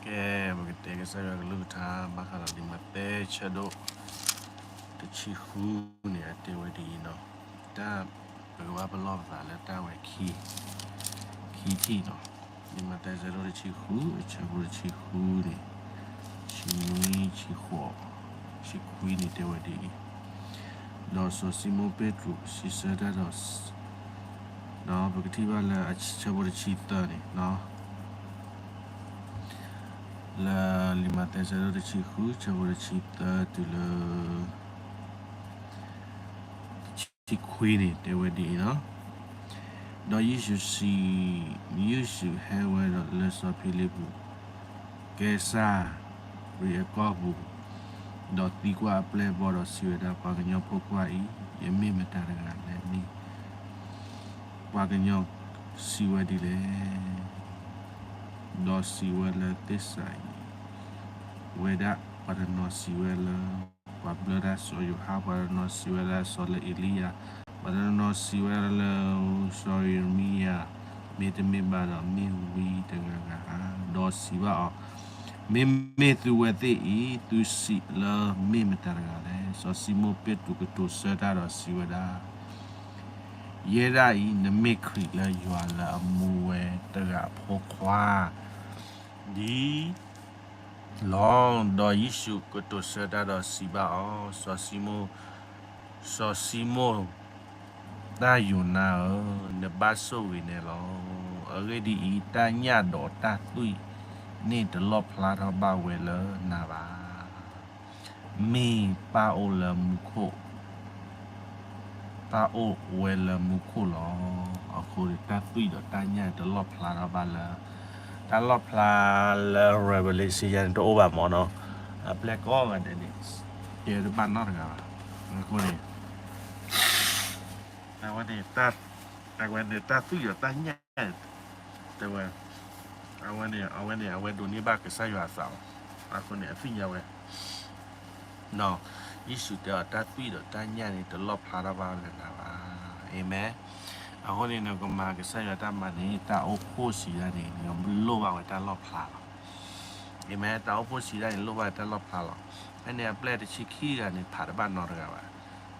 ကဲ, ပကတဲကစၢ်ယွၤကလုၢ်ကထါ ဘၣ်ဃးဒီးလံာ်မးသဲဆၢဒိၣ်တဆံဃုန့ၣ် အတဲဝဲဒ်အံၤနီၤ, တၢ်ပကဘၣ်ပလီၢ်ပသးလၢတၢ်ဝဲခံ, ခံထံၣ်နီၤ, လံာ်မးသဲဆၢဒိၣ်တဆံဃု အဆၢဖိတဆံဃုန့ၣ်, ဆံနွံ ဆံဃိး, ဆံခွံန့ၣ် တဲဝဲဒ်အံၤ, ဒီးစီၤၡံမိၣ်ပ့းတရူးစံးဆၢတၢ်ဒီး ဒီးပကထံၣ်ဘၣ်လၢအဆၢဖိတဆံသၢန့ၣ်, လၢလံာ်မးသဲဆၢဒိၣ်တဆံဃု ဆၢဖိတဆံသၢတုၤလၢ တဆံခွံန့ၣ် တဲဝဲဒ်အံၤလီၤ. ဒီးယ့ၣ်ၡူးစံး, ယ့ၣ်ၡူးဟဲဝဲဒီးလၢစီၤဖံလံးပူး ကဲစၢ်ရံးအကီၢ်ပူၤ, ဒီးသံကွၢ်အပျဲၢ်အဘီၣ်ဒီးစံးဝဲဒၣ်, ပှၤကညီဖိခွါအံၤ ယမ့ၢ်မတၤတဂၤလဲၣ်န့ၣ်, ပှၤကညီစံးဝဲဒ်လဲၣ်. ဒီးစံးဝဲလၢသ့ၣ်စၤအံၤ ဝဲဒၣ်, ပှၤတနီၤစံးဝဲလၢ ပှၤဘျၢတၢ်စီၤယိၤဟၣ်, ပှၤတနီၤစံးဝဲဒၣ်စီၤလၢအ့လံယၤ, ပှၤတနီၤစံးဝဲဒၣ်လၢ စီၤယံးရမံယၤ, မ့တမ့ၢ်ဘၣ်ဒီးမ့ၢ်ဝံတဂၤဂၤဧါ. ဒီးစံးဘၣ်အီၤ, မ့မ့ၢ်သုဝဲသ့ၣ်အံၤ သုစံးလၢမ့ၢ်မတၤတဂၤလဲၣ်. စီၤၡံမိၣ်ပ့းတရူးကတိၤဆၢတၢ်ဒီးစံးဝဲဒၣ်, ယဲဒၣ်အံၤ နမ့ၢ်ခရံာ်လၢယွၤလၢအမူဝဲတဂၤအဖိခွါ ဒ် လီၤ. ဒီးယ့ၣ်ၡူးကတိၤဆၢတၢ်ဒီးစံးဘၣ်အီၤ, စီၤၡံမိၣ်, စီၤၡံမိၣ်တၢ်ယိၤနါဧၢ, နဘၣ်ဆိၣ်ဂ့ၤန့ၣ်လီၤ. အဂ့ၢ်ဒ်အံၤ, တၢ်ညၣ်ဒီးတၢ်သွံၣ်န့ၣ်တလီၣ်ဖျါထီၣ်ဘၣ်ဝဲလၢနၤဘၣ်. မ့ၢ်ပၢ်အိၣ်လၢမူခိၣ် ပၢ်အိၣ်ဝဲလၢမူခိၣ်လီၤ. အဃိန့ၣ် တၢ်သွံၣ်ဒီးတၢ်ညၣ်တလီၣ်ဖျါထီၣ်ဘၣ်လၢ, တၢ်လီၣ်ဖျါလၢ Revelation ယၤန့ၣ် တအိၣ်ဘၣ်မၢ်နီၤ. အပျဲၢ်ကိးဂၤဒဲးန့ၣ် တဲတဘၣ်နီတဂၤဘၣ်. အဃိန့ၣ် အဝဲန့ၣ်, အဝဲန့ၣ်တၢ်သွံၣ်ဒီးတၢ်ညၣ် တဲဝဲ, အဝဲန့ၣ်, အဝဲန့ၣ် အဝဲဒိးန့ၢ်ဘၣ်ကစၢ်ယွၤအသးလီၤ. အဃိန့ၣ် အသ့ၣ်ညါဝဲ ယ့ၣ်ၡူးတဲအီၤ တၢ်သွံၣ်ဒီးတၢ်ညၣ်န့ၣ် တလီၣ်ဖျါထီၣ်ဘၣ်လၢနၤဘၣ်. အၤမ့ၣ်. အဃိန့ၣ် နကမၤကစၢ်ယွၤတၢ်မၤန့ၣ် တၢ်အိၣ်ဖှိၣ်စံးဒၣ်န့ၣ် နလိၣ်ဘၣ်ဝဲတၢ်လီၣ်ဖျါလီၤ. အၤမ့ၣ်. တၢ်အိၣ်ဖှိၣ်စံးဒၣ်န့ၣ် လိၣ်ဘၣ်ဝဲတၢ်လီၣ်ဖျါလီၤ. ဖဲန့ၣ်အပျဲၢ်တဆံခံဂၤန့ၣ် ဖးတဘၣ်နီတဂၤဘၣ်.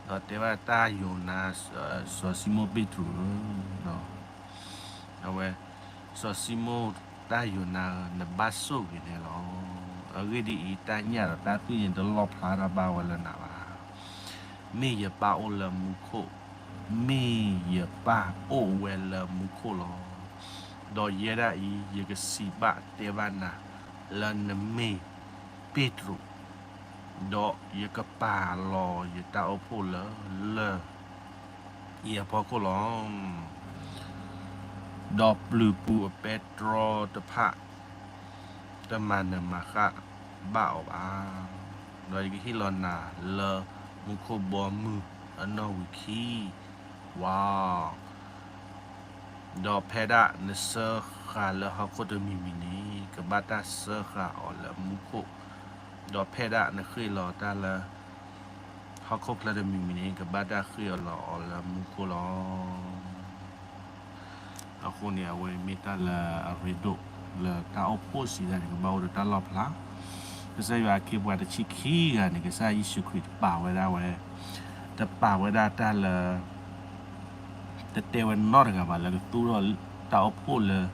ဒီးတဲဘၣ်တၢ်ယိၤနါ, စီၤၡံမိၣ်ပ့းတရူးဧၢ, အဝဲ စီၤၡံမိၣ်တၢ်ယိၤနါဧၢ, နဘၣ်ဆိၣ်ဂ့ၤန့ၣ်လီၤ. အဂ့ၢ်ဒ်အံၤ, တၢ်ညၣ်ဒီးတၢ်သွံၣ်န့ၣ် တလီၣ်ဖျါထီၣ်ဘၣ်ဝဲလၢနၤဘၣ်. မ့ၢ်ယပၢ်အိၣ်လၢမူခိၣ်, မ့ၢ်ယပၢ်အိၣ်ဝဲလၢမူခိၣ်လီၤ. ဒီးယဲဒၣ်အံၤ ယကစံးဘၣ်တဲဘၣ်နၤ လၢနမ့ၢ်ပ့းတရူး, ဒီးယကပာ်လီၤယတၢ်အိၣ်ဖှိၣ်လၢ လၢ ယအဖီခိၣ်လီၤ. ဒီးပျုၤပူၤအပဲတြီတဖၣ် တမၤနၢၤမၤဃၣ်ဘၣ်အီၤဘၣ်. ဒီးယကဟ့ၣ်လီၤနၤလၢမူခိၣ်ဘီမုၢ်အနီၣ်ဝံာ်ခံ, ဝါ ဒီးဖဲဒၣ်နစၢဃာ်လၢဟီၣ်ခိၣ်တမံၤမံၤန့ၣ် ကဘၣ်တၢ်စၢဃာ်အီၤလၢမူခိၣ်, ဒီးဖဲဒၣ်နဃ့ၢ်လီၤတၢ်လၢ ဟီၣ်ခိၣ်ချၢတမံၤမံၤန့ၣ် ကဘၣ်တၢ်ဃ့ၢ်အီၤလီၤအီၤလၢမူခိၣ်လီၤ. အဃိန့ၣ် အဝဲမ့ၢ်တၢ်လၢအရ့ဒိၣ်လၢတၢ်အိၣ်ဖှိၣ်စံးဒၣ်န့ၣ် ကဘၣ်အိၣ်ဒီးတၢ်လီၣ်ဖျါ. ကစၢ်ယွၤအခ့အပှၤတဆံခံဂၤန့ၣ် ကစၢ်ယ့ၣ်ၡူးခရံာ်တပာ်ဝဲဒၣ်ဝဲ, တပာ်ဝဲဒၣ်တၢ်လၢ တတဲဝဲနီတဂၤဘၣ်လၢကသူၣ်ထီၣ်တၢ်အိၣ်ဖှိၣ်လၢ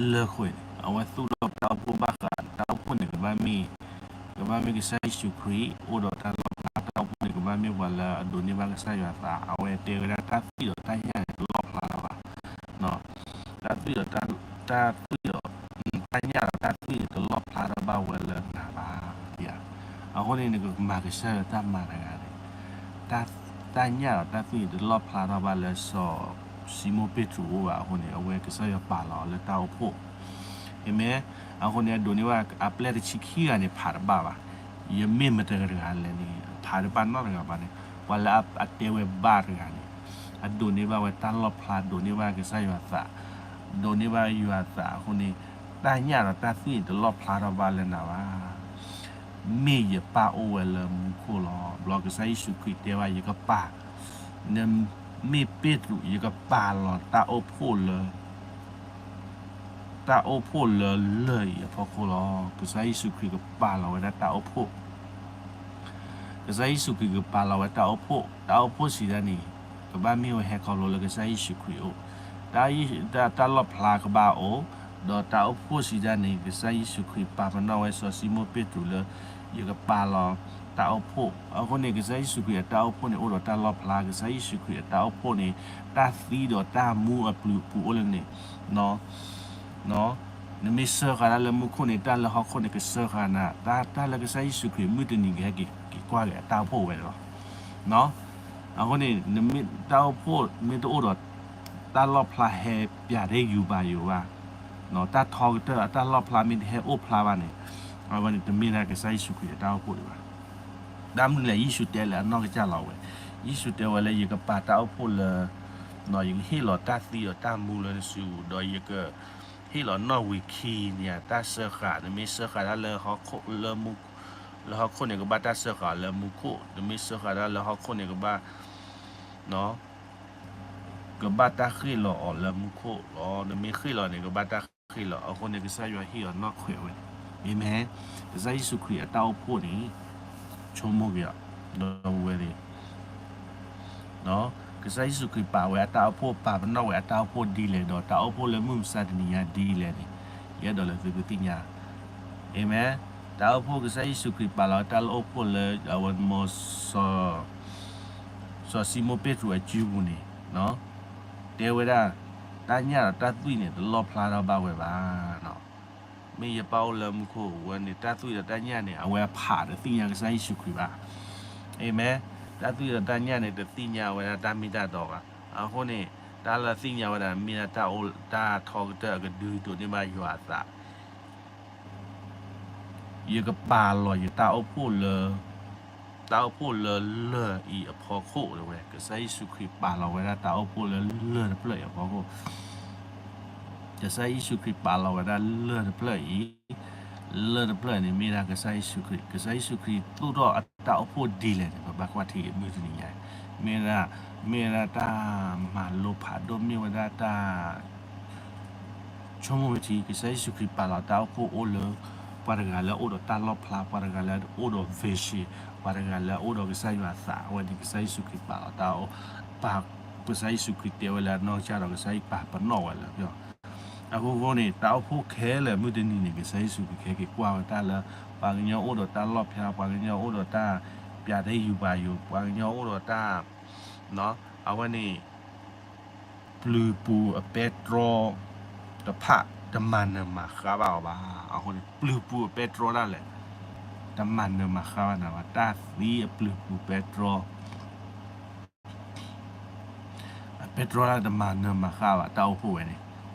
လၢၢ်ခွဲးန့ၣ်, အဝဲသူၣ်ထီၣ်တၢ်အိၣ်ဖှိၣ်ဘၣ်ဃးတၢ်အိၣ်ဖှိၣ်န့ၣ် ကဘၣ်မ့ၢ်, ကဘၣ်မ့ၢ်ကစၢ်ယ့ၣ်ၡူးခရံာ် အိၣ်ဒီးတၢ်လီၣ်ဖျါ, တၢ်အိၣ်ဖှိၣ်န့ၣ် ကဘၣ်မ့ၢ်ပှၤလၢအဒိးန့ၢ်ဘၣ်ကစၢ်ယွၤသး, အဝဲတဲဝဲဒၣ်တၢ်သွံၣ်ဒီးတၢ်ညၣ်န့ၣ်တလီၣ်ဖျါထီၣ်ဘၣ်, တၢ်သွံၣ်ဒီးတၢ်, တၢ်သွံၣ်ဒီး တၢ်ညၣ်ဒီးတၢ်သွံၣ်န့ၣ် တလီၣ်ဖျါထီၣ်ဘၣ်ဝဲလၢနၤဘၣ်. အဃိန့ၣ် နကမၤကစၢ်ယွၤတၢ်မၤတဂၤန့ၣ် တၢ်ညၣ်ဒီးတၢ်သွံၣ်န့ၣ် တလီၣ်ဖျါထီၣ်ဘၣ်လၢစီၤၡံမိၣ်ပ့းတရူးအအိၣ်ဘၣ်. အဃိန့ၣ် အဝဲကစၢ်ယွၤပာ်လီၤအီၤလၢတၢ်အိၣ်ဖှိၣ်, အၤမ့ၣ်. အဃိန့ၣ် အဒိးန့ၢ်ဘၣ်အပျဲၢ်တဆံခံဂၤန့ၣ် ဖးတဘၣ်ဘၣ်. ယမ့ၢ်မတၤတဂၤလဲၣ်န့ၣ် ဖးတဘၣ်နီတဂၤဘၣ်န့ၣ်, ပှၤလၢအတဲဝဲဘၣ်တဂၤန့ၣ် အဒိးန့ၢ်ဘၣ်ဝဲတၢ်လီၣ်ဖျါ, ဒိးန့ၢ်ဘၣ်ကစၢ်ယွၤသး, ဒိးန့ၢ်ဘၣ်ယွၤသးအဃိန့ၣ်, တၢ်ညၣ်ဒီးတၢ်သွံၣ်န့ၣ် တလီၣ်ဖျါထီၣ်ဘၣ်လၢနၤဘၣ်. မ့ၢ်ယပၢ်အိၣ်ဝဲလၢမူခိၣ်လီၤ. ဘျီကစၢ်ယ့ၣ်ၡူးခရံာ်တဲဘၣ် ယကပာ်, နမ့ၢ်ပ့းတရူး ယကပာ်လီၤတၢ်အိၣ်ဖှိၣ်လၢ တၢ်အိၣ်ဖှိၣ်လၢလၢၢ်အံၤအဖီခိၣ်လီၤ. ကစၢ်ယ့ၣ်ၡူးခရံာ်ကပာ်လီၤဝဲဒၣ်တၢ်အိၣ်ဖှိၣ်, ကစၢ်ယ့ၣ်ၡူးခရံာ်ကပာ်လီၤဝဲတၢ်အိၣ်ဖှိၣ်, တၢ်အိၣ်ဖှိၣ်စံးဒၣ်န့ၣ် ကဘၣ်မ့ၢ်ဝဲဟဲခီဖျိလၢကစၢ်ယ့ၣ်ၡူးခရံာ်အအိၣ်, တၢ်, တၢ်လီၣ်ဖျါကဘၣ်အိၣ်, ဒီးတၢ်အိၣ်ဖှိၣ်စံးဒၣ်န့ၣ် ကစၢ်ယ့ၣ်ၡူးခရံာ်ပာ်ပနီၣ်ဝဲစီၤၡံမိၣ်ပ့းတရူးလၢ ယကပာ်လီၤတၢ်အိၣ်ဖှိၣ်. အဃိန့ၣ် ကစၢ်ယ့ၣ်ၡူးခရံာ်အတၢ်အိၣ်ဖှိၣ်န့ၣ် အိၣ်ဒီးတၢ်လီၣ်ဖျါ, ကစၢ်ယ့ၣ်ၡူးခရံာ်အတၢ်အိၣ်ဖှိၣ်န့ၣ် တၢ်သံဒီးတၢ်မူအပျုၤပူၤအိၣ်လၢန့ၣ် နမ့ၢ်စၢဃာ်တၢ်လၢမူခိၣ်န့ၣ် တၢ်လၢဟီၣ်ခိၣ်န့ၣ်ကစၢဃာ်နၤ, တၢ်လၢကစၢ်ယ့ၣ်ၡူးခရံာ်မုၢ်တနံၤကဟဲက့ၤကွၢ်က့ၤအတၢ်အိၣ်ဖှိၣ်ဝဲလီၤ. အဃိန့ၣ် နမ့ၢ်တၢ်အိၣ်ဖှိၣ်မ့ၢ်တအိၣ်ဒီး တၢ်လီၣ်ဖျါဟဲပၠးတယူာ်ဘၣ်ယိာ်ဘၣ်, တၢ်ထီကတၢၢ်အတၢ်လီၣ်ဖျါမ့ၢ်တဟဲအိၣ်ဖျါဘၣ်န့ၣ်, အဝဲန့ၣ် တမ့ၢ်ဒၣ်ကစၢ်ယ့ၣ်ၡူးခရံာ်အတၢ်အိၣ်ဖှိၣ်ဒံးဘၣ်. ဘၣ်မနုၤလဲၣ် ယ့ၣ်ၡူးတဲလၢအနီၢ်ကစၢ်လီၤဝဲ, ယ့ၣ်ၡူးတဲဝဲလၢယကပာ်တၢ်အိၣ်ဖှိၣ်လၢ ယကဟ့ၣ်လီၤတၢ်သံဒီးတၢ်မူလၢနစုပူၤ, ဒီးယကဟ့ၣ်လီၤနီၣ်ဝံာ်ခံန့ၣ် တၢ်စၢဃာ်, နမ့ၢ်စၢဃာ်တၢ်လၢဟီၣ်ခိၣ်, လၢဟီၣ်ခိၣ်န့ၣ် ကဘၣ်တၢ်စၢဃာ်လၢမူခိၣ်, နမ့ၢ်စၢဃာ်တၢ်လၢဟီၣ်ခိၣ်န့ၣ် ကဘၣ် ကဘၣ်တၢ်ဃ့ၣ်လီၤအီၤလၢမူခိၣ်လီၤ, နမ့ၢ်ဃ့ၣ်လီၤန့ၣ် ကဘၣ်တၢ်ဃ့ၣ်လီၤ. အဃိန့ၣ် ကစၢ်ယွၤဟ့ၣ်အီၤနီၣ်ခွဲးဝဲ, အၤမ့ၣ်, ကစၢ်ယ့ၣ်ၡူးခရံာ်အတၢ်အိၣ်ဖှိၣ်န့ၣ် ဆိကမိၣ်က့ၤအီၤ, ဒီပုၢ်ဝဲၢ်သ့ၣ် ကစၢ်ယ့ၣ်ၡူးခရံာ်ပာ်ဝဲအတၢ်အိၣ်ဖှိၣ်, ပာ်ပနီၣ်ဝဲအတၢ်အိၣ်ဖှိၣ်ဒ်လဲၣ်ဒီး တၢ်အိၣ်ဖှိၣ်လၢမုၢ်မဆါတနံၤညါဒ်လဲၣ်န့ၣ်, ယအဲၣ်ဒိးလၢသုကသ့ၣ်ညါ, အၤမ့ၣ်, တၢ်အိၣ်ဖှိၣ် ကစၢ်ယ့ၣ်ၡူးခရံာ်ပာ်လီၤတၢ်လၢအိၣ်ဖှိၣ်လၢအဝဲမ့ၢ် စီၤၡံမိၣ်ပ့းတရူးအစုပူၤန့ၣ် တဲဝဲဒၣ်, တၢ်ညၣ်ဒီးတၢ်သွံၣ်န့ၣ် တလီၣ်ဖျါထီၣ်ဘၣ်ဝဲဘၣ်. မ့ၢ်ယပၢ်အိၣ်လၢမူခိၣ်ဝဲန့ၣ် တၢ်သွံၣ်ဒီးတၢ်ညၣ်န့ၣ် အဝဲအဖးတသ့ၣ်ညါကစၢ်ယ့ၣ်ၡူးခရံာ်ဘၣ်. အၤမ့ၣ်, တၢ်သွံၣ်ဒီးတၢ်ညၣ်န့ၣ် တသ့ၣ်ညါဝဲဒၣ်တၢ်မ့ၢ်တၢ်တီဘၣ်. အဃိန့ၣ် တၢ်လၢသ့ၣ်ညါဝဲဒၣ် မ့ၢ်ဒၣ်တၢ်အိၣ်, တၢ်ထီကတၢၢ်အကဒုးဒိးန့ၢ်ဘၣ်ယွၤအသး ယကပာ်လီၤယတၢ်အိၣ်ဖှိၣ်လၢ, တၢ်အိၣ်ဖှိၣ်လၢလၢၢ်အံၤအဖီခိၣ်ဝဲ, ကစၢ်ယ့ၣ်ၡူးခရံာ်ပာ်လီၤဝဲဒၣ်တၢ်အိၣ်ဖှိၣ်လၢလၢၢ်တဖျၢၣ်အံၤအဖီခိၣ်, ကစၢ်ယ့ၣ်ၡူးခရံာ်ပာ်လီၤဝဲဒၣ်လၢၢ်တဖျၢၣ်အံၤ, လၢၢ်တဖျၢၣ်န့ၣ် မ့ၢ်ဒၣ်ကစၢ်ယ့ၣ်ၡူးခရံာ်, ကစၢ်ယ့ၣ်ၡူးခရံာ်သူၣ်ထီၣ်အတၢ်အိၣ်ဖှိၣ်ဒ်လဲၣ်န့ၣ် ပဘၣ်ကွၢ်ထံမုၢ်တနံၤညါ, မ့ၢ်ဝဲဒၣ်, မ့ၢ်ဝဲဒၣ်တၢ်မၤလိဖးဒိၣ် မ့ၢ်ဝဲဒၣ်တၢ် ဆိကမိၣ်ဝဲထံ ကစၢ်ယ့ၣ်ၡူးခရံာ်ပာ်လီၤတၢ်အိၣ်ဖှိၣ်အိၣ်လၢ ပှၤတဂၤလၢအအိၣ်ဒီးတၢ်လီၣ်ဖျါ, ပှၤတဂၤလၢအအိၣ်ဒီး vision, ပှၤတဂၤလၢအအိၣ်ဒီးကစၢ်ယွၤအသးဝဲန့ၣ် ကစၢ်ယ့ၣ်ၡူးခရံာ်ပာ်လီၤတၢ်အိၣ်, ပာ်, ကစၢ်ယ့ၣ်ၡူးခရံာ်တဲဝဲလၢအနီၢ်ကစၢ်ဒီး ကစၢ်ယွၤပာ်ပနီၣ်ဝဲလၢ အဃိဃိန့ၣ် တၢ်အိၣ်ဖှိၣ်ခဲလၢာ်မုၢ်တနံၤန့ၣ် ကစၢ်ယ့ၣ်ၡူးခရံာ်ကဟဲက့ၤကွၢ်ဝဲတၢ်လၢ ပှၤကညီအိၣ်ဒီးတၢ်လီၣ်ဖျါ, ပှၤကညီအိၣ်ဒီးတၢ်ပျးတယူးပာ်ယူး, ပှၤကညီအိၣ်ဒီးတၢ်, အဝဲန့ၣ် ပျုၤပူၤအပဲတြီတဖၣ် တမၤနၢၤမၤဃါဘၣ်အီၤဘၣ်. အဃိန့ၣ် ပျုၤပူၤအပဲတြီဒၣ်လဲာ် တမၤနၢၤမၤဃါဘၣ်နၤဘၣ်. တၢ်သံအပျုၤပူၤပဲတြီ အပဲတြီဒၣ်တမၤနၢၤမၤဃါဘၣ် တၢ်အိၣ်ဖှိၣ်ဝဲန့ၣ်,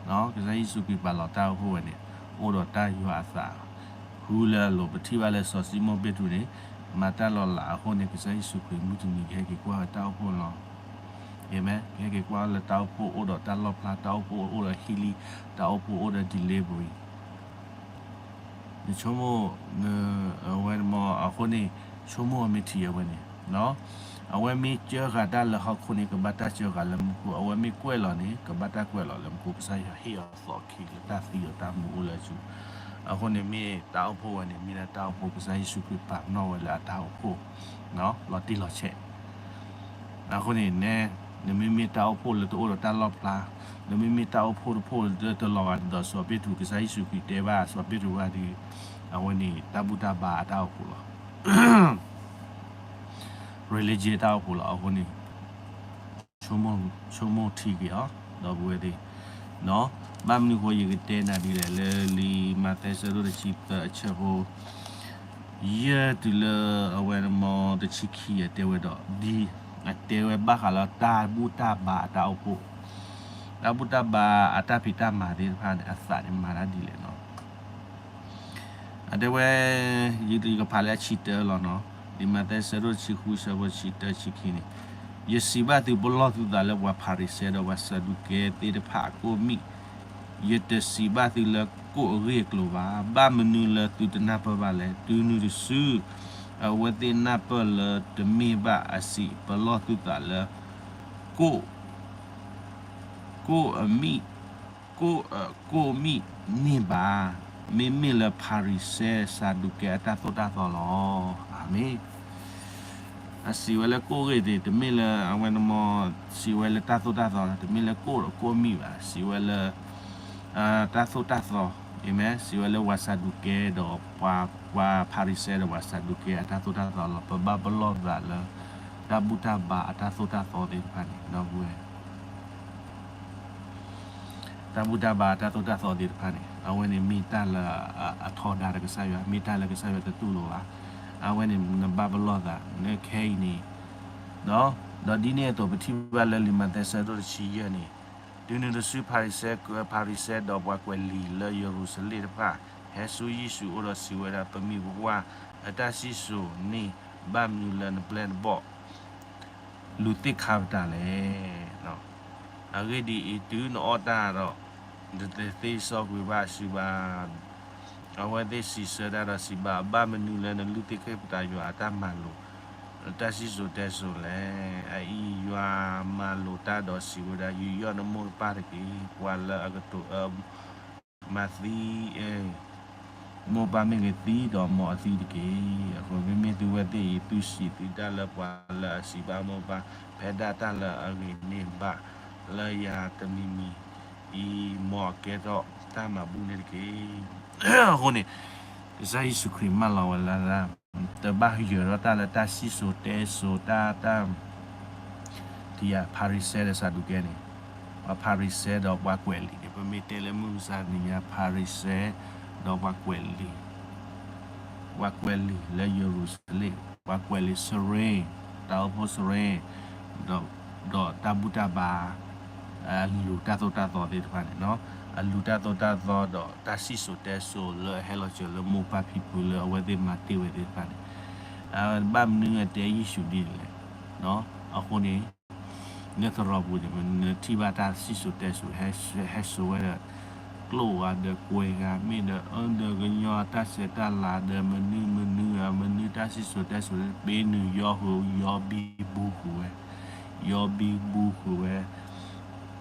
ကစၢ်ယ့ၣ်ၡူးခရံာ်ပာ်လီၤတၢ်အိၣ်ဖှိၣ်ဝဲန့ၣ် အိၣ်ဒီးတၢ်ယွၤအသး ဃုလၢအလိၤပထံၣ်ဘၣ်လၢစီၤၡံမိၣ်ပ့းတရူးန့ၣ် မၤတၢ်လီၤလးအဃိန့ၣ် ကစၢ်ယ့ၣ်ၡူးခရံာ်မုၢ်တနံၤကဟဲက့ၤကွၢ်ဝဲတၢ်အိၣ်ဖှိၣ်လီၤ. အၤမ့ၣ်, ကဟဲက့ၤကွၢ်လၢတၢ်အိၣ်ဖှိၣ်အိၣ်ဒီးတၢ်လီၣ်ဖျါ, တၢ်အိၣ်ဖှိၣ်အိၣ်ဒီး healing, တၢ်အိၣ်ဖှိၣ်အိၣ်ဒီး delivery နဆိကမိၣ်, အဝဲမ့ၢ်အဃိန့ၣ် ဆိကမိၣ်အမ့ၢ်ထံအဝဲန့ၣ်, အဝဲမ့ၢ်စၢဃာ်တၢ်လၢဟီၣ်ခိၣ်န့ၣ် ကဘၣ်တၢ်စၢဃာ်လၢမူခိၣ်, အဝဲမ့ၢ်ကွဲးလီၤန့ၣ် ကဘၣ်တၢ်ကွဲးလီၤလၢမူခိၣ်, ကစၢ်ယွၤဟ့ၣ်အီၤသီခံလၢတၢ်သံဒီးတၢ်မူအိၣ်လၢအစုပူၤ. အဃိန့ၣ်မ့ၢ်တၢ်အိၣ်ဖှိၣ်ဝဲန့ၣ် မ့ၢ်ဒၣ်တၢ်အိၣ်ဖှိၣ်ကစၢ်ယ့ၣ်ၡူးခရံာ်ပာ်ပနီၣ်ဝဲလၢအတၢ်အိၣ်ဖှိၣ် လီၤတံၢ်လီၤဆဲး အဃိန့ၣ် နမ့မ့ၢ်တၢ်အိၣ်ဖှိၣ်လၢတအိၣ်ဒီးတၢ်လီၣ်ဖျါ, နမ့မ့ၢ်တၢ်အိၣ်ဖှိၣ်တဖှိၣ်လၢတလီၤဂာ်ဒ်သိးစီၤပ့းတရူး, ကစၢ်ယ့ၣ်ၡူးခရံာ်တဲဘၣ်စီၤပ့းတရူးဝဲဒၣ်, အဝဲန့ၣ် တၢ်ဘူၣ်တၢ်ဘါအတၢ်အိၣ်ဖှိၣ်လီၤ. religion တၢ်အိၣ်ဖှိၣ်လီၤ. အဃိန့ၣ် ဆိကမိၣ်ထံက့ၤအီၤ ဒီပုၢ်ဝဲၢ်သ့ၣ်, ဘၣ်မနုၤဃိယကတဲနၤဒ်လဲၣ်, လၢလံာ်မးသဲဆၢဒိၣ်တဆံသၢအဆၢဖိ ယဲၢ်တုၤလၢအဝဲန့ၣ်မ့ၢ်တဆံခံ အတဲဝဲဒီး ဒ်အတဲဝဲဘၣ်ဃးလၢတၢ်ဘူၣ်တၢ်ဘါအတၢ်အိၣ်ဖှိၣ်, တၢ်ဘူၣ်တၢ်ဘါအတၢ်ဖံးတၢ်မၤသ့ၣ်တဖၣ်န့ၣ် အသးန့ၣ်မၤတၢ်ဒ်လဲၣ်နီၤ. အတဲဝဲ, ယကဖးလၢအဆံတၢလီၤနီၤ, လံာ်မးသဲဆၢဒိၣ်တဆံဃုဆၢဖိတဆံတၢတဆံခံန့ၣ်, ယစံးဘၣ်သုပလီၢ်သုသးလၢပှၤဖၤရံၤၡဲဒီးပှၤစၤဒူးကဲသ့ၣ်တဖၣ်အကိၣ်မံၣ်, ယတစံးဘၣ်သုလၢကိၣ်အဂ့ၢ်အကျိၤဘၣ်. ဘၣ်မနုၤလၢသုတနၢ်ပၢၢ်ဘၣ်လဲၣ်. တုၤနုၤတစု အဝဲသ့ၣ်နၢ်ပၢၢ်လၢတမ့ၢ်ဘၣ်အစံးပလီၢ်သုသးလၢ ကိၣ်, ကိၣ်အမံၣ် ကိၣ်အမံၣ်န့ၣ်ဘၣ်, မ့မ့ၢ်လၢဖၤရံၤၡဲ စၤဒူၤကဲအတၢ်သိၣ်တၢ်သီလီၤ. အၤမ့ၣ်. အစံးဝဲလၢကိၣ်ဂ့ၢ်သ့ၣ် တမ့ၢ်လၢအဝဲနမီ စံးဝဲလၢတၢ်သိၣ်တၢ်သီ, တမ့ၢ်လၢကိၣ်ဒီးကိၣ်မံၣ်ဘၣ်, စံးဝဲလၢ တၢ်သိၣ်တၢ်သီ, အၤမ့ၣ်, စံးဝဲလၢပှၤစၤဒူၤကဲဒီး ပှၤဖၤရံၤၡဲဒီးပှၤစၤဒူၤကဲအတၢ်သိၣ်တၢ်သီလီၤ. ပဘၣ်ပလီၢ်သးလၢ တၢ်ဘူၣ်တၢ်ဘါအတၢ်သိၣ်တၢ်သီသ့ၣ်တဖၣ်န့ၣ် ဒီပုၢ်ဝဲၢ် တၢ်ဘူၣ်တၢ်ဘါတၢ်သိၣ်တၢ်သီသ့ၣ်တဖၣ်န့ၣ် အဝဲန့ၣ်မ့ၢ်တၢ်လၢအထီဒါဒီးကစၢ်ယွၤ, မ့ၢ်တၢ်လၢကစၢ်ယွၤတတူၢ်လိာ်ဘၣ်. အဝဲန့ၣ်နဘၣ်ပလီၢ်သး နခဲအံၤန့ၣ် ဒီးဒ်န့ၣ်အသိး ပထံၣ်ဘၣ်လၢလံာ်မးသဲဆၢဒိၣ်တဆံယဲၢ်န့ၣ်, တုၤနုၤတစုဖၤရံၤၡဲ, ဖၤရံၤၡဲဒီးပှၤကွဲးလံာ်လၢယရူၤၡလ့ၣ်တဖၣ် ဟဲဆူယ့ၣ်ၡူးအအိၣ်ဒီးစံးဝဲဒၣ်, ပမိၢ်ပပှၢ်အတၢ်စံၣ်စိၤန့ၣ် ဘၣ်မနုၤလၢနပျဲၢ်နဘီၣ် လူၤသ့ၣ်ခါပတာ်လဲၣ်. အဂ့ၢ်ဒ်အံၤ, တုၤနအီၣ်တၢ်ဒီး နတသ့စီကွံာ်ဘၣ်အစုဘၣ်. အဝဲသ့ၣ်စံးဆၢတၢ်ဒီးစံးဘၣ်, ဘၣ်မနုၤလၢနလူၤသ့ၣ်ခါပတာ်ယွၤအတၢ်မၤလိာ် တၢ်စံၣ်စိၤတဲစိၤလဲၣ်. အအံၤယွၤမၤလိာ်တၢ်ဒီးစံးဝဲဒၣ်, ယူးယီၣ်နမိၢ်နပၢ်တက့ၢ်. ပှၤလၢအကတိၤအၢ မၤသံ မိၢ်ပၢ်မ့ၢ်ဂ့ၤသံဒီးမ်အသံတက့ၢ်. အဃိမ့မ့ၢ်သုဝဲသ့ၣ်အံၤ သုစံးသုတၢ်လၢပှၤလၢအစံးဘၣ်မိၢ်ပၢ် ဖဲဒၣ်တၢ်လၢအဂ့ၤန့ၢ်ဘၣ်လၢယၤတမံၤမံၤအံၤ မ်အကဲထီၣ်တၢ်မၤဘူၣ်န့ၣ်တက့ၢ်. အဃိန့ၣ် ကစၢ်ယ့ၣ်ၡူးခရံာ်မၢလီၤဝဲလၢ တဘၣ်ယၢၤထီၣ်တၢ်လၢတၢ်စံၣ်စိၤတဲစိၤတၢ် တၢ် ဖၤရံၤၡဲဒီးစၤဒူၤကဲန့ၣ်, ပှၤဖၤရံၤၡဲဒီးပှၤကွဲးလံာ်န့ၣ် ပမ့ၢ်တဲလၢမုၢ်မဆါတနံၤညါ ဖၤရံၤၡဲ ဒီးပှၤကွဲးလံာ်, ပှၤကွဲးလံာ်လၢယရူၤၡလ့ၣ်, ပှၤကွဲးလံာ်စရ့, တၢ်အိၣ်ဖှိၣ်စရ့, ဒီးတၢ်ဘူၣ်တၢ်ဘါ အလူၤတၢ်သိၣ်တၢ်သီသ့ၣ်တဖၣ်န့ၣ်, အလူၤတၢ်သိၣ်တၢ်သီဒီးတၢ်စံၣ်စိၤတဲစိၤလၢအဟဲလီၤစၢၤလၢမိၢ်ပၢ်ဖံဖုလၢအဝဲသ့ၣ်မၤတ့ၢ်ဝဲသ့ၣ်တဖၣ်န့ၣ်, ဘၣ်မနုၤအတဲယ့ၣ်ၡူးဒ်န့ၣ်လဲၣ်. အဃိန့ၣ် နသရိာ်ပူၤန့ၣ် နထံၣ်ဘၣ်တၢ်စံၣ်စိၤတဲစိၤ ဟဲစိၤဝဲဒီး ကျိၣ်ဧါဒီးကွဲၤဧါ မ့ၢ်ဒီးအၢဒီးကညီတၢ်ဆဲးတၢ်လၤဒီးမနုၤမနုၤဧါ မနုၤတၢ်စံၣ်စိၤတဲစိၤ ပ့ၤနုာ်ယီဃုာ် ယီဘံဘူဃုာ်ဝဲ, ယီဘံဘူဃုာ်ဝဲ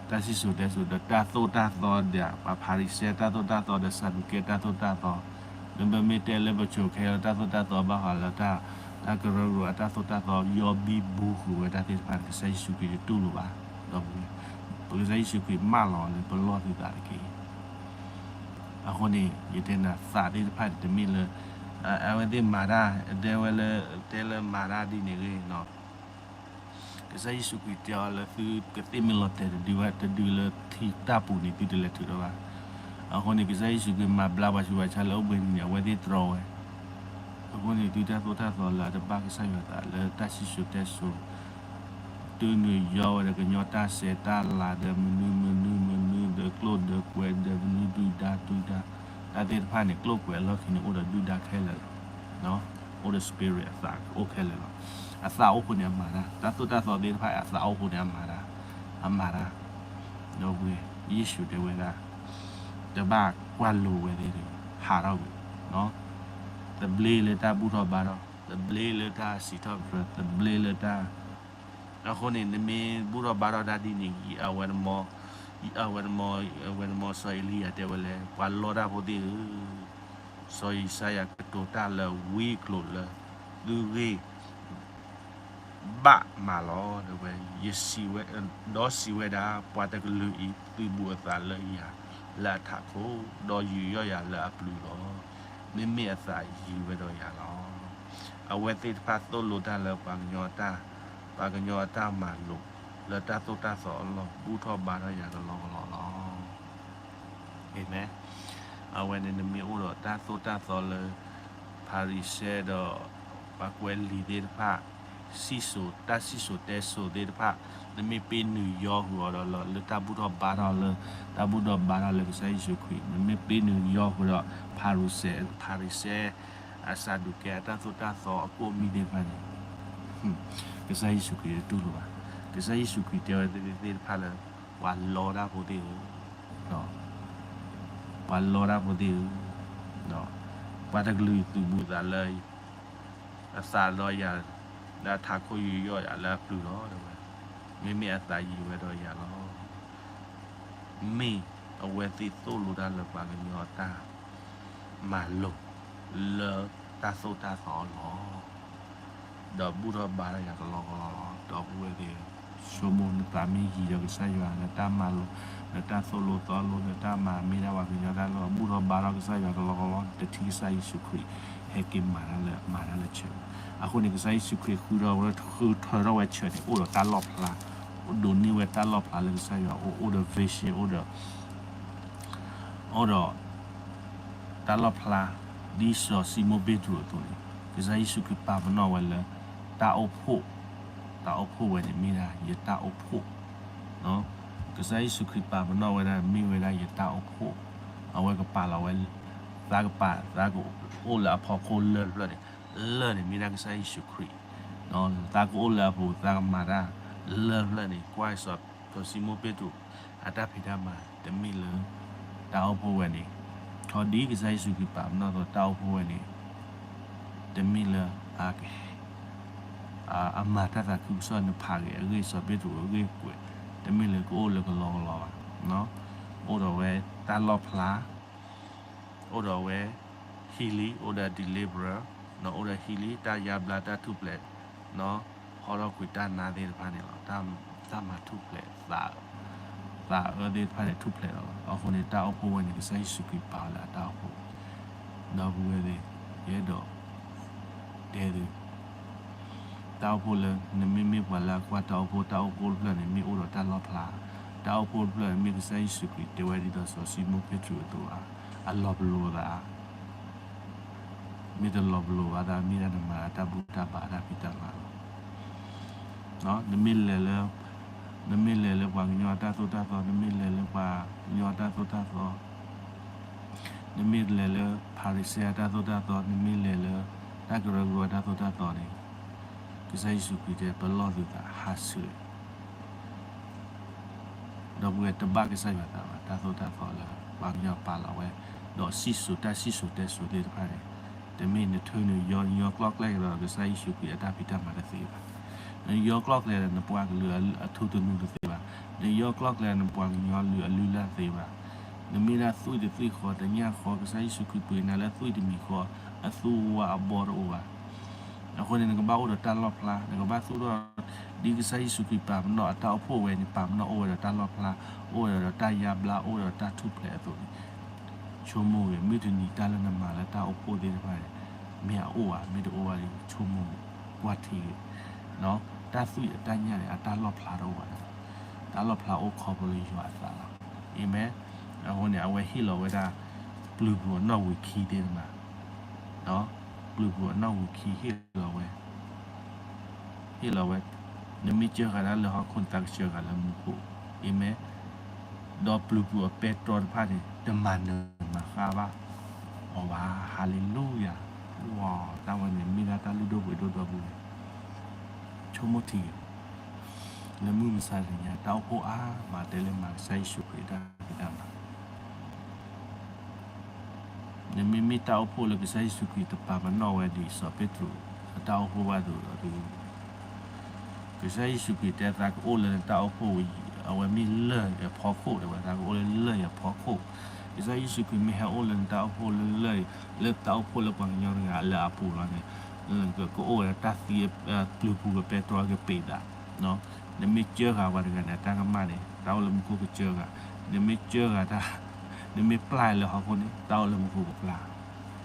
တၢ်စံၣ်စိၤတဲစိၤဒီးတၢ်သိၣ်တၢ်သီဒီး ပှၤဖၤရံၤၡဲတၢ်သိၣ်တၢ်သီဒီးစၤဒူၤကဲတၢ်သိၣ်တၢ်သီ, နမ့မ့ၢ်တဲလၢပဆိးခဲအံၤတၢ်သိၣ်တၢ်သီဘၣ်ဃးလၢတၢ် တၢ်ကရၢကရိအတၢ်သိၣ်တၢ်သီ ယီဘံဘူဃုာ်ဝဲတၢ်သ့ၣ်တဖၣ်န့ၣ် ကစၢ်ယ့ၣ်ၡူးခရံာ်တတူၢ်လိာ်ဘၣ်. ဒီးပကစၢ်ယ့ၣ်ၡူးခရံာ်မၢလီၤလၢပလီၢ်သုသးတက့ၢ်. အဃိန့ၣ် ယတဲနၤသးသ့ၣ်တဖၣ်န့ၣ် တမ့ၢ်လၢ အဝဲသ့ၣ်မၤတၢ် တဲဝဲလၢ တဲလၢမၤတၢ်ဒ်န့ၣ်ဂ့ၤ ကစၢ်ယ့ၣ်ၡူးခရံာ်တဲအီၤလၢသုကသ့ၣ်မ့ၢ်လီၤတဲာ်တဒုဝဲ တဒုလၢထံတၢ်ပူၤန့ၣ် သုတလဲၤထုးထီၣ်ဘၣ်. အဃိန့ၣ် ကစၢ်ယ့ၣ်ၡူးခရံာ်မၤဘျါပှၤဆူးပှၤဆါလၢအိၣ်ဘှံးနံၤန့ၣ် အဝဲသ့ၣ်တြီဝဲ. အဃိန့ၣ် သုတၢ်သိၣ်တၢ်သီလၢအတဘၣ်ကစၢ်ယွၤသးလၢတၢ်စံၣ်စိၤတဲစိၤ တုၤနုာ်ယီဝဲဒီးကညီတၢ်ဆဲးတၢ်လၤဒီးမနုၤမနုၤမနုၤဒီးကျိၣ်ဒီးကွဲးဒီးမနုၤဒုၣ်ဒါဒုၣ်ဒါ တၢ်သ့ၣ်တဖၣ်န့ၣ် ကျိၣ်ကွဲးအလီၢ်ခံန့ၣ်အိၣ်ဒီးဒုၣ်ဒါခဲလၢာ်လီၤ. အိၣ်ဒီး spirit အသးအိၣ်ခဲလၢာ်လီၤ. အသးအိၣ်ဃိန့ၣ်အမၤတၢ် တၢ်သိၣ်တၢ်သီသ့ၣ်တဖၣ်အသးအိၣ်ဃိန့ၣ်အမၤတၢ် အမၤတၢ် ဒီးဝဲ ယ့ၣ်ၡူးတဲဝဲဒၣ် တဘၣ်ကွၢ်လိဝဲသ့ၣ်တဂ့ၤ ဟးထီၣ်ကွံာ် သဘျ့လၢတၢ်ဘူၣ်ထီၣ်ဘါထီၣ် သဘျ့လၢတၢ်စံးထီၣ်ပတြၢၤ သဘျ့လၢတၢ် အဃိန့ၣ် နမ့ၢ်ဘူၣ်ထီၣ်ဘါထီၣ်တၢ်ဒ်န့ၣ် အဝဲ အဝဲ အဝဲနမီၤစီၤအ့လံယၤတဲဝဲလဲၣ် ပှၤလီတၢ်ဖိသ့ၣ်ဧၢ, စီၤယၡါယၤကတိၤတၢ်လၢဝံကျိၤလၢ သုဂ့ၢ် ဘၣ်မးလီၤ တဲဝဲ, ယစံးဝဲ, ဒီးစံးဝဲဒၣ် ပှၤတကလုာ်အံၤသုးဘူးအသးလၢယၤလၢအထးခိၣ်, ဒီးယူးယီၣ်ယၤလၢအပျုၤလီၤ. မ့မ့ၢ်အသးယံၤဝဲဒီးယၤလီၤ. အဝဲသ့ၣ်တဖၣ်သိၣ်လိတၢ်လၢပှၤကညီအတၢ်, ပှၤကညီအတၢ်မၤလိာ် လၢတၢ်သိၣ်တၢ်သီအလီၢ် ဘူၣ်ထီၣ်ဘါထီၣ်ယၤကလီကလီလီၤ. အၤမ့ၣ်. အဝဲန့ၣ်နမ့ၢ်အိၣ်ဒီးတၢ်သိၣ်တၢ်သီလၢ ဖၤရံၤၡဲဒီး ပှၤကွဲးလံာ်သ့ၣ်တဖၣ် စံၣ်စိၤ တၢ်စံၣ်စိၤတဲစိၤသ့ၣ်တဖၣ် နမ့ၢ်ပ့ၤနုာ်ယီဃုာ်အီၤဒီးလီၤ လၢတၢ်ဘူၣ်ထီၣ်ဘါထီၣ်လၢ တၢ်ဘူၣ်ထီၣ်ဘါထီၣ်လၢကစၢ်ယ့ၣ်ၡူးခရံာ် နမ့ၢ်ပ့ၤနုာ်ယီဃုာ်ဒီး ဖၤရံၤၡဲ ဖၤရံၤၡဲ အစးဒူးကဲအတၢ်သိၣ်တၢ်သီအကိၣ်မံၤသ့ၣ်တဖၣ်န့ၣ် ကစၢ်ယ့ၣ်ၡူးခရံာ်တတူၢ်လိာ်ဘၣ်. ကစၢ်ယ့ၣ်ၡူးခရံာ်တဲဝဲသ့ၣ်တဖၣ်လၢ ပှၤလီတၢ်ဖိသ့ၣ်ဧၢ, ပှၤလီတၢ်ဖိသ့ၣ်ဧၢ, ပှၤတကလုာ်သုးဘူးသးလၢ အသးဒီးယၤ လၢအထးခိၣ်ယူးယီၣ်ယၤလၢအပျုၤလီၤ တဲဝဲ, မ့မ့ၢ်အသးယံၤဝဲဒီးယၤလီၤ. မ့ၢ် အဝဲသ့ၣ်သိၣ်လိတၢ်လၢပှၤကညီအတၢ်မၤလိာ် လၢတၢ်သိၣ်တၢ်သီလီၤ. ဒီးဘူၣ်ထီၣ်ဘါထီၣ်ယၤကလီကလီလီၤ. ဒီပုၢ်ဝဲၢ်သ့ၣ်ဧၢ, ဆိကမိၣ်နသးမ့ၢ်ယံၤဒီးကစၢ်ယွၤ နတၢ်မၤလိာ်, နတၢ်သိၣ်လိသီလိ နတၢ်မၤမ့ၢ်ဒၣ်ပှၤကညီတၢ်လီၢ် ဘူၣ်ထီၣ်ဘါထီၣ်ကစၢ်ယွၤကလီကလီ, နတထံၣ်ကစၢ်ယ့ၣ်ၡူးခရံာ်ဟဲက့ၤမၤတၢ်လၢ မၤတၢ်လၢ church. အဃိန့ၣ် ကစၢ်ယ့ၣ်ၡူးခရံာ်ဃုထၢဝဲ ဃုထၢထီၣ်ဝဲ church န့ၣ် အိၣ်ဒီးတၢ်လီၣ်ဖျါ, ဒိးန့ၢ်ဝဲတၢ်လီၣ်ဖျါလၢကစၢ်ယွၤအိၣ်, အိၣ်ဒီး vision, အိၣ်ဒီး အိၣ်ဒီးတၢ်လီၣ်ဖျါ, ဒ်စီၤၡံမိၣ်ပ့းတရူးအသိးန့ၣ်, ကစၢ်ယ့ၣ်ၡူးခရံာ်ပာ်ပနီၣ်ဝဲလၢ တၢ်အိၣ်ဖှိၣ်, တၢ်အိၣ်ဖှိၣ်ဝဲန့ၣ်မ့ၢ်ဒၣ်ယတၢ်အိၣ်ဖှိၣ်, ကစၢ်ယ့ၣ်ၡူးခရံာ်ပာ်ပနီၣ်ဝဲဒၣ်မ့ၢ်ဝဲဒၣ်ယတၢ်အိၣ်ဖှိၣ်, အဝဲကပာ်လီၤဝဲ သးကပာ်, သးကအိၣ်လၢအဖီခိၣ်လၢၢ်တဖျၢၣ်န့ၣ်, လၢၢ်န့ၣ်မ့ၢ်ဒၣ်ကစၢ်ယ့ၣ်ၡူးခရံာ်, သးကအိၣ်လၢအပူၤ သးကမၤတၢ်လၢၢ်တဖျၢၣ်န့ၣ်, ကွၢ်စီၤ စီၤၡံမိၣ်ပ့းတရူး အတၢ်ဖံးတၢ်မၤတမ့ၢ်လၢ တၢ်အိၣ်ဖှိၣ်ဝဲန့ၣ်, ထီဒ်ကစၢ်ယ့ၣ်ၡူးခရံာ်ပာ်ပနီၣ်အသိး တၢ်အိၣ်ဖှိၣ်ဝဲန့ၣ် တမ့ၢ်လၢ အမၤတၢ်သးခုကစီၣ်နဖးဂ့ၤအဂ့ၢ် စီၤပ့းတရူးအဂ့ၢ်ကွဲး, တမ့ၢ်လၢကအိၣ်လၢကလီကလီဘၣ်, အိၣ်ဒီးဝဲတၢ်လီၣ်ဖျါ, အိၣ်ဒီးဝဲ healing, အိၣ်ဒီး deliverer, အိၣ်ဒီး healing တၢ်ယါဘျါတၢ်ထူၣ်ဖျဲး, ဟီထီၣ်ကွံာ်တၢ်နါသ့ၣ်တဖၣ်န့ၣ်လီၤ. တၢ်မၤထူၣ်ဖျဲး သးအၢသ့ၣ်တဖၣ်န့ၣ် ထူၣ်ဖျဲးလီၤလီၤ. အဃိန့ၣ် တၢ်အိၣ်ဖှိၣ်ဝဲန့ၣ် ကစၢ်ယ့ၣ်ၡူးခရံာ်ပာ်ဝဲလၢအတၢ်အိၣ်ဖှိၣ်, ဒီပုၢ်ဝဲၢ်သ့ၣ်, ယအဲၣ်ဒိးတဲသု, တၢ်အိၣ်ဖှိၣ်လၢ နမ့မ့ၢ်ပှၤလၢအကွၢ်တၢ်အိၣ်ဖှိၣ်, တၢ်အိၣ်ဖှိၣ်တဖျၢၣ်န့ၣ် မ့ၢ်အိၣ်ဒီးတၢ်လီၣ်ဖျါ, တၢ်အိၣ်ဖှိၣ်တဖျၢၣ်န့ၣ် မ့ၢ်ကစၢ်ယ့ၣ်ၡူးခရံာ်တဲဝဲဒ်သိးစီၤၡံမိၣ်ပ့းတရူးအသိးဧါ, အလီၤပလိာ်သး မ့ၢ်တလီၤပလိာ်ဘၣ်သး မ့ၢ်ဒၣ်နမၤတၢ်ဘူၣ်တၢ်ဘါတၢ်ဖံးတၢ်မၤလီၤ. နမ့ၢ်လဲၤလၢ, နမ့ၢ်လဲၤလၢပှၤကညီအတၢ်သိၣ်တၢ်သီ, နမ့ၢ်လဲၤလၢပှၤကညီအတၢ်သိၣ်တၢ်သီ, နမ့ၢ်လဲၤလၢဖၤရံၤၡဲအတၢ်သိၣ်တၢ်သီ, နမ့ၢ်လဲၤလၢတၢ်ကရၢကရိအတၢ်သိၣ်တၢ်သီန့ၣ်, ကစၢ်ယ့ၣ်ၡူးခရံာ်တဲ ပလီၢ်သုသးဟးဆှဲး ဒီပုၢ်ဝဲၢ် တဘၣ်ကစၢ်ယွၤသးဘၣ်, တၢ်သိၣ်တၢ်သီလၢပှၤကညီပာ်လီၤဝဲ, ဒီးစံၣ်စိၤတၢ်စံၣ်စိၤတဲစိၤသ့ၣ်တဖၣ်န့ၣ်, တမ့ၢ်နထၢနယီ နယီကျီၢ်ကျဲဒီးကစၢ်ယ့ၣ်ၡူးခရံာ်အတၢ်ဖံးတၢ်မၤတသ့ဘၣ်. နယီကျီၢ်ကျဲဒီးနပှၤကလုာ်အထူသနူတသ့ဘၣ်. နယီကျီၢ်ကျဲဒီး နပှၤကညီလုၢ်အလုၢ်လၢ်သ့ဘၣ်. နမ့ၢ်ဒၣ်သွံၣ်တသွံၣ်ဃီ တညၣ်ဃီ ကစၢ်ယ့ၣ်ၡူးခရံာ်ပှ့ၤနၤလၢသွံၣ်တမံၤဃီ, အသူဝါအဘီတအိၣ်ဘၣ်. အဃိန့ၣ် နကဘၣ်အိၣ်ဒီးတၢ်လီၣ်ဖျါ, နကဘၣ်သူၣ်ထီၣ် ဒ်ကစၢ်ယ့ၣ်ၡူးခရံာ်ပာ်ပနီၣ်အတၢ်အိၣ်ဖှိၣ်ဝဲန့ၣ်, ပာ်ပနီၣ်အိၣ်ဝဲဒီးတၢ်လီၣ်ဖျါ, အိၣ်ဝဲဒီးတၢ်ယါဘျါ, အိၣ်ဝဲဒီးတၢ်ထူၣ်ဖျဲးအသိးန့ၣ်, ဆိကမိၣ်ဂ့ၤ, မုၢ်တနံၤတၢ်လၢနမၤလၢတၢ်အိၣ်ဖှိၣ်သ့ၣ်တဖၣ်န့ၣ်, မ့ၢ်အအိၣ်ဧါ, မ့ၢ်တအိၣ်ဘၣ်ဒီး ဆိကမိၣ်ဂ့ၤ, ကွၢ်ထံဂ့ၤ. တၢ်သွံၣ်အတၢ်ညၣ်န့ၣ် အတၢ်လီၣ်ဖျါတအိၣ်ဘၣ်ဒီး, တၢ်လီၣ်ဖျါအိၣ်ခီဖျိလၢယွၤအသးလီၤ. အၤမ့ၣ်. အဃိန့ၣ် အဝဲဟ့ၣ်လီၤဝဲဒၣ် ပျုၤပူၤအနီၣ်ဝံာ်ခံသ့ၣ်တဖၣ်, ပျုၤပူၤအနီၣ်ဝံာ်ခံဟ့ၣ်လီၤဝဲ ဟ့ၣ်လီၤဝဲ, နမ့ၢ်စၢဃာ်တၢ်လၢဟီၣ်ခိၣ်န့ၣ် သးကစၢဃာ်လၢမူခိၣ်, အၤမ့ၣ်. ဒီးပျုၤပူၤအပဲတြီတဖၣ်န့ၣ် တမၤနၢၤမၤဃၣ်ဘၣ်အီၤဘၣ်. ဟါလ့လူယၤ, တၢ်ဝဲန့ၣ်မ့ၢ်ဒၣ်တၢ်လုၢ်ဒိၣ်ပှ့ၤဒိၣ်ဒီပုၢ်ဝဲၢ်, ဆိကမိၣ်ထံဂ့ၤ လၢမုၢ်မဆါတနံၤညါ တၢ်အိၣ်ဖှိၣ်အါမး တဲလၢမၤကစၢ်ယ့ၣ်ၡူးခရံာ်အတၢ်ဖံးတၢ်မၤ, နမ့မ့ၢ်တၢ်အိၣ်ဖှိၣ်လၢကစၢ်ယ့ၣ်ၡူးခရံာ်တပာ်ပနီၣ်ဝဲဒ်စီၤပ့းတရူးအတၢ်အိၣ်ဖှိၣ်ဘၣ်အသိးဒီး, ကစၢ်ယ့ၣ်ၡူးခရံာ်တဲသးကအိၣ်လၢနတၢ်အိၣ်ဖှိၣ်, အဝဲမ့ၢ်လၢၢ်အဖီခိၣ်, တဲဝဲသးကအိၣ်လၢလၢၢ်အဖီခိၣ်. ကစၢ်ယ့ၣ်ၡူးခရံာ်မ့ၢ်ဟဲအိၣ်လၢနတၢ်အိၣ်ဖှိၣ်လၢလၢၢ်, လၢတၢ်အိၣ်ဖှိၣ်လၢပှၤကညီတဂၤလၢအပူၤလီၤန့ၣ်, ကအိၣ်ဝဲဒၣ်တၢ်သံအပျုၤပူၤကပဲတြီကပ့ၤသး နမ့ၢ်စၢဃာ်ပှၤတဂၤန့ၣ် အတၢ်ကမၣ်န့ၣ် တၢ်အိၣ်လၢမူခိၣ်ကစၢဃာ်, နမ့ၢ်စၢဃာ်တၢ်, နမ့ၢ်ပျၢ်လၢဟီၣ်ခိၣ်န့ၣ် တၢ်အိၣ်လၢမူခိၣ်ကပျၢ်,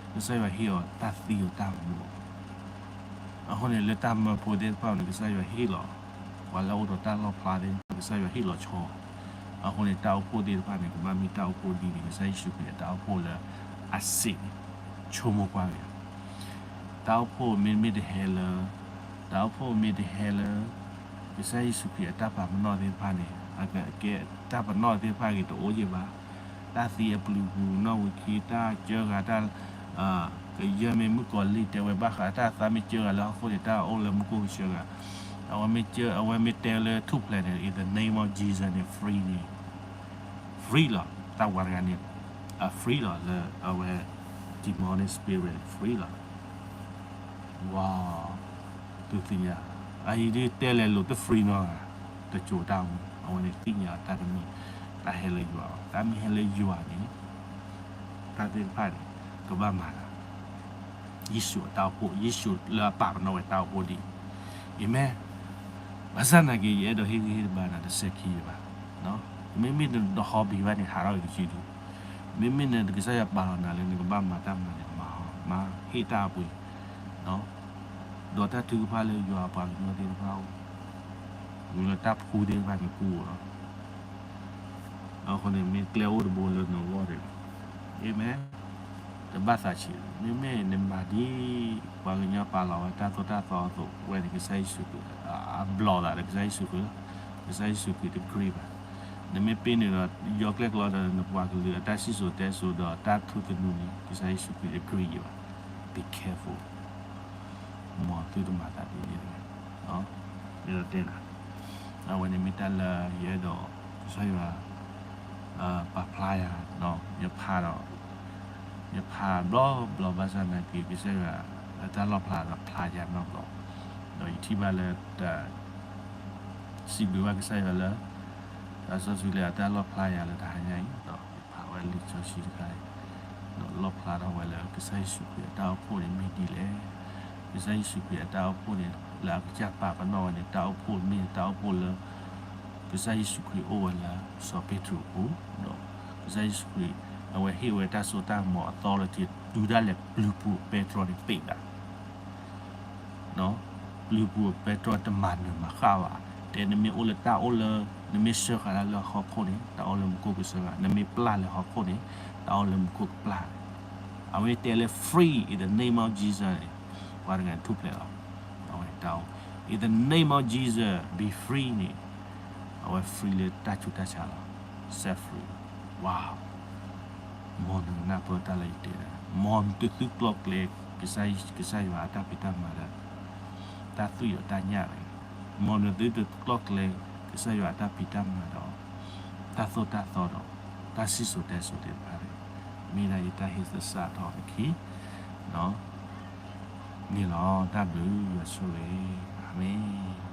ကစၢ်ယွၤဟ့ၣ်အီၤတၢ်သံအီၤတၢ်မူအီၤ. အဃိန့ၣ် လၢတၢ်မၢဖိသ့ၣ်တဖၣ်န့ၣ် ကစၢ်ယွၤဟ့ၣ်လီၤ, ပှၤလၢအအိၣ်ဒီးတၢ်လီၣ်ဖျါသ့ၣ်တဖၣ် ကစၢ်ယွၤဟ့ၣ်လီၤဆီ, အဃိန့ၣ် တၢ်အိၣ်ဖှိၣ်သ့ၣ်တဖၣ်န့ၣ် ကဘၣ်မ့ၢ်တၢ်အိၣ်ဖှိၣ်ဒ်န့ၣ် ကစၢ်ယ့ၣ်ၡူးခရံာ်အတၢ်အိၣ်ဖှိၣ်လၢအစံးန့ၣ်, ဆိကမိၣ်ကွၢ်ဂ့ၤ တၢ်အိၣ်ဖှိၣ်မ့တမ့ၢ်တဟဲလၢ, တၢ်အိၣ်ဖှိၣ်မ့ၢ်တဟဲလၢ ကစၢ်ယ့ၣ်ၡူးခရံာ်အတၢ်ပာ်ပနီၣ်သ့ၣ်တဖၣ်န့ၣ်, အကဲတၢ်ပနီၣ်သ့ၣ်တဖၣ်ဂ့ၤတအိၣ်ယံာ်ဘၣ်, တၢ်သံအပျုၤပူၤနီၣ်ဝံာ်ခံ တၢ်စၢဃာ်တၢ်, ကယဲၢ်မ့ၢ်မုၣ်ကီၤလံၢ်တဲဝဲဘၣ်ဃးတၢ်သးမ့ၢ်စၢဃာ်လၢဟီၣ်ခိၣ်န့ၣ် တၢ်အိၣ်လၢမူခိၣ်ကစၢဃာ်, အဝဲမ့ၢ်တဲလၢထူၣ်ဖျဲးန့ၣ် in the name of Jesus န့ၣ် free န့ၣ် free လီၤ, တၢ်ဝၤတဂၤန့ၣ် အ free လီၤ လၢအဝဲ demonic spirit free လီၤ, ဝါ, သုသ့ၣ်ညါ, အအံၤဒ်တဲလဲၤလိာ်တ free နီတဂၤ, တစိၤတၢ်မူ အဝဲန့ၣ်သ့ၣ်ညါတၢ်တမံၤ, တၢ်ဟဲလၢယွၤဘၣ်. တၢ်မ့ၢ်ဟဲလၢယွၤန့ၣ် တၢ်သ့ၣ်တဖၣ်န့ၣ် ကဘၣ်မၤတၢ်, ယ့ၣ်ၡူးအတၢ်အိၣ်ဖှိၣ်, ယ့ၣ်ၡူးလၢအပာ်ပနီၣ်ဝဲတၢ်အိၣ်ဖှိၣ်ဒ်အံၤ, အၤမ့ၣ်. ဘၣ်ဆၣ်နာ်က့ ယအဲၣ်ဒိးဟ့ၣ်ဂံၢ်ဟ့ၣ်ဘါနၤ တစဲးခံယဘၣ်. မ့မ့ၢ်နတဟီဘံၤဘၣ်န့ၣ် ဟးထီၣ်ကစုဒု, မ့မ့ၢ်နကစၢ်ယွၤပာ်လီၤနၤလၢ နကဘၣ်မၤတၢ်မၤန့ၣ် မၤ, မၤဟ့ၣ်တၢ်အပှ့ၤ, ဒီးတၢ်ထုကဖၣ်လၢယွၤအပှၤကညီသ့ၣ်တဖၣ်အိၣ်, ဝံၤလၢတၢ်ဖှူသ့ၣ်တဖၣ်န့ၣ် ကူအိၣ်လီၤ. အဃိန့ၣ် မ့ၢ်ကျဲအိၣ်တဘိလၢနဂီၢ်န့ၣ်လီၤ. အၤမ့ၣ်. တဘၣ်သးဆံး, မ့မ့ၢ်နမၤဒ်ပှၤကညီပာ်လီၤဝဲတၢ်သိၣ်တၢ်သီအသိး ဝဲန့ၣ် ကစၢ်ယ့ၣ်ၡူးခရံာ် အဘျီးသးဒီးကစၢ်ယ့ၣ်ၡူးခရံာ်လီၤ. ကစၢ်ယ့ၣ်ၡူးခရံာ်တကြၢးဘၣ်. နမ့ၢ်ပ့န့ၣ်ဒီး ယီကျဲၣ်ကျီဒီးနပှၤကလုာ်အတၢ်စံၣ်စိၤတဲစိၤဒီးတၢ်ထူသနူန့ၣ် ကစၢ်ယ့ၣ်ၡူးခရံာ်တကြၢးယဘၣ်. Be careful. မ်သုတမၤသးဒ်န့ၣ်တဂ့ၤ. မ့ၢ်ဒီးတဲနၤ, အဝဲန့ၣ်မ့ၢ်တၢ်လၢယအဲၣ်ဒိး ကစၢ်ယွၤ ပာ်ဖျါယၤ, ယဖးဒီး ယဖးဘျီဘျီ ဘၣ်ဆၣ်နာ်က့ ကစၢ်ယွၤအတၢ်လီၣ်ဖျါဒီးဖျါယၤနီတဘျီ, ဒီးယထံၣ်ဘၣ်လၢ တၢ် စံးဘျုးဘၣ်ကစၢ်ယွၤလၢ သးစီဆှံလၢအတၢ်လီၣ်ဖျါယၤလၢတဟါညါအံၤ, ဒီးယဖးဝဲလံာ်စီဆှံတခါအံၤ, ဒီးလီၣ်ဖျါထီၣ်ဝဲလၢကစၢ်ယ့ၣ်ၡူးခရံာ်အတၢ်အိၣ်ဖှိၣ်န့ၣ်မ့ၢ်ဒ်လဲၣ်. ကစၢ်ယ့ၣ်ၡူးခရံာ်အတၢ်အိၣ်ဖှိၣ်န့ၣ် လၢအကစၢ်ပာ်ပနီၣ်ဝဲန့ၣ် တၢ်အိၣ်ဖှိၣ်မ့ၢ်တၢ်အိၣ်ဖှိၣ်လၢ ကစၢ်ယ့ၣ်ၡူးခရံာ်အိၣ်ဝဲလၢစီၤပ့းတရူးအပူၤ, ဒီးကစၢ်ယ့ၣ်ၡူးခရံာ် အဝဲဟ့ၣ်ဝဲတၢ်စိတၢ်ကမီၤ authority တုၤဒၣ်လဲာ်ပျုၤပူၤအပဲတြီန့ၣ်ပ့းဘၣ် ပျုၤပူၤအပဲတြီတမၤနၢၤမၤဃၣ်ဘၣ်. တဲနမ့ၢ်အိၣ်လၢတၢ်အိၣ်လၢ နမ့ၢ်စၢဃာ်တၢ်လၢဟီၣ်ခိၣ်န့ၣ် တၢ်အိၣ်လၢမူခိၣ်ကစၢဃာ်, နမ့ၢ်ပျၢ်လၢဟီၣ်ခိၣ်န့ၣ် တၢ်အိၣ်လၢမူခိၣ်ကပျၢ်န့ၣ်, အဝဲတဲလၢ free in the name of Jesus န့ၣ် ပှၤတဂၤထူၣ်ဖျဲးလီၤ. အဝဲတၢ်အိၣ် in the name of Jesus be free န့ၣ် အဝဲ free လၢတၢ်ဆူးတၢ်ဆါလီၤ. Set free. Wow. မ်နကနၢ်ပၢၢ်တၢ်လၢယတဲဒၣ်, မ်နတသုကျီၢ်ကျဲ ကစၢ်ယွၤအတၢ်ဖံးတၢ်မၤဒီး တၢ်သွံၣ်ဒီးတၢ်ညၣ်တဂ့ၤ, မ်နသုတကျီၢ်ကျဲ ကစၢ်ယွၤအတၢ်ဖံးတၢ်မၤဒီး တၢ်သိၣ်တၢ်သီဒီး တၢ်စံၣ်စိၤတဲစိၤသ့ၣ်တဖၣ်တဂ့ၤ, မ့ၢ်ဒၣ်ယတၢ်ဟ့ၣ်သဆၣ်ထီၣ်အခံန့ၣ်လီၤ. တၢ်ဘျုးယွၤဆိၣ်ဂ့ၤ, အၤမ့ၣ်.